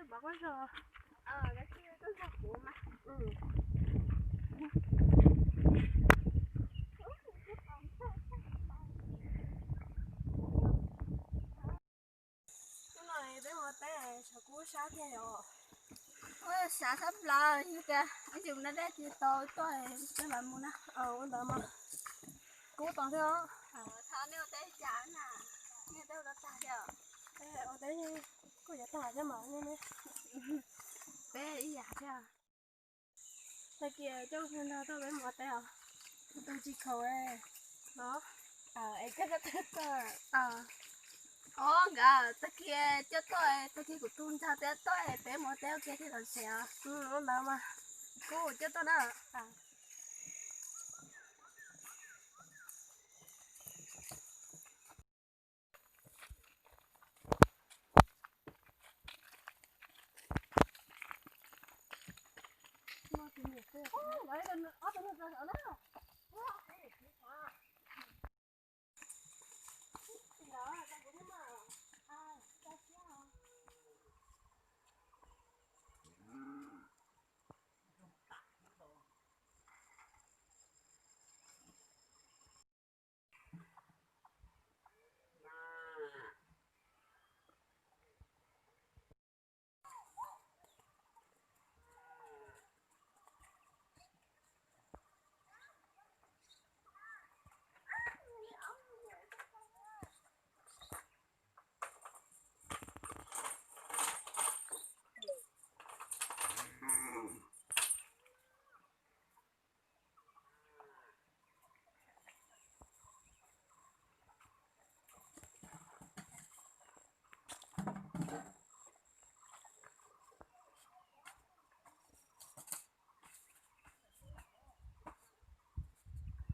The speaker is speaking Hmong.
Pov koj zog. Hnub no peb mus teb tshav kub sab tiag os. Ua sab sab plaws yog tias ib tug no dej tsis tau tuaj peb mam mus na. Ua ntawd mas kub tau thiab. Thov nej ua teb cas na, nej teb ua tag thiab. Ua teb kuj yuav tag thiab mas ne. Peb ib yam thiab. Tag kis coj tus nrog tuaj peb mus ua teb os. Tus tsis khaum no. Es coj koj tuaj tuaj. Os nkawd tag kis coj tuaj, tag kis kuv tus nrog peb tuaj peb mus ua teb ua ke thiaj tau ntshe os. Ua ntawd mas kuv coj tuaj na.